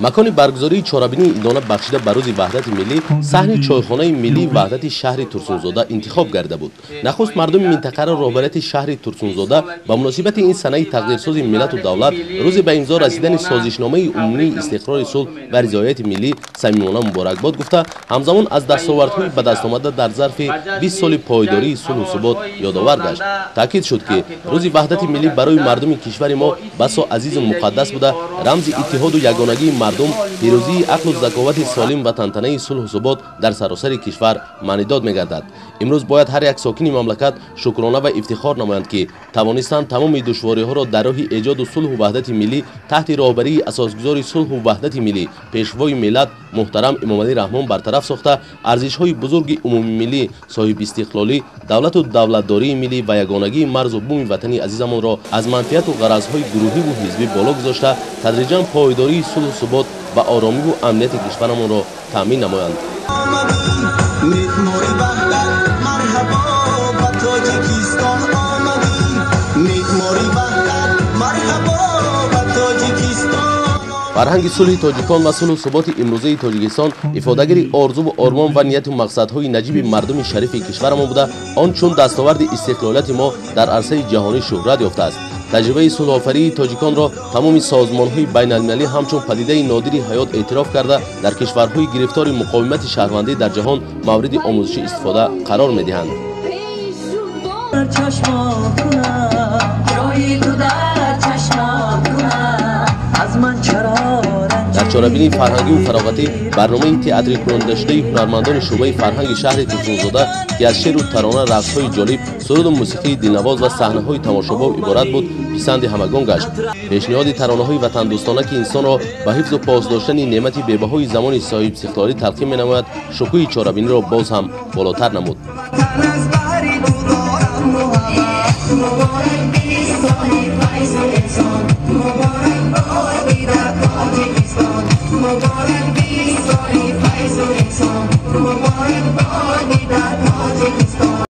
Макони баргузории чорабинии идона бахшида ба рӯзи ваҳдати миллӣ саҳни чойхонаи миллии ваҳдати шаҳри Турсунзода интихоб гарда буд. Нахуст мардуми минтақаро роҳбарияти шаҳри Турсунзода ба муносибати ин санаи тақдирсози миллату давлат, рӯзи ба имзо расидани созишномаи умумии истиқрори сулҳ ва ризояти миллӣ самимона муборакбод гуфта, ҳамзамон аз дастовардҳои ба даст омада дар зарфи 20 соли пойдории сулҳу субот ёдовар гашт. Таъкид шуд, ки рӯзи ваҳдати миллӣ барои мардуми кишвари мо басо азизу муқаддас буда, рамзи иттиҳоду ягонагии мардум, пирӯзии ақлу заковати солим ва тантанаи сулҳу субот дар саросари кишвар маънидод мегардад. Имрӯз бояд ҳар як сокини мамлакат шукрона ва ифтихор намоянд, ки тавонистанд тамоми душвориҳоро дар роҳи эҷоду сулҳу ваҳдати миллӣ таҳти роҳбарии асосгузори сулҳу ваҳдати миллӣ, пешвои миллат муҳтарам Эмомалӣ Раҳмон бартараф сохта, арзишҳои бузурги умумимиллӣ, соҳибистиқлолӣ, давлату давлатдории миллӣ ва ягонагии марзу буми ватани азизамонро аз манфиату ғаразҳои гурӯҳиву ҳизбӣ боло гузошта, тадриҷан пойдории сулҳу субот ва оромиву амнияти кишварамонро таъмин намоянд. Фарҳанги сулҳи тоҷикон ва сулҳу суботи имрӯзаи Тоҷикистон ифодагари орзуву ормон ва нияту мақсадҳои наҷиби мардуми шарифи кишварамон буда, он чун дастоварди истиқлолияти мо дар арсаи ҷаҳонӣ шӯҳрат ёфтааст. Таҷрибаи сулҳофарии тоҷиконро тамоми созмонҳои байналмилалӣ ҳамчун падидаи нодири ҳаёт эътироф карда, дар кишварҳои гирифтори муқовимати шаҳрвандӣ дар ҷаҳон мавриди омӯзиши истифода қарор медиҳанд. Дар чорабинии фарҳангиву фароғатӣ барномаи театрикунандашудаи ҳунармандони шӯъбаи фарҳанги шаҳри Турсунзода, ки аз шеру тарона, рақсҳои ҷолиб, суруду мусиқии дилнавоз ва саҳнаҳои тамошобоб иборат буд, писанди ҳамагон гашт. Пешниҳоди таронаҳои ватандӯстона, ки инсонро ба ҳифзу пос доштани неъмати бебаҳои замони соҳибистиқлолӣ талқин менамояд, шукӯҳи чорабиниро боз ҳам болотар намуд. Муборак,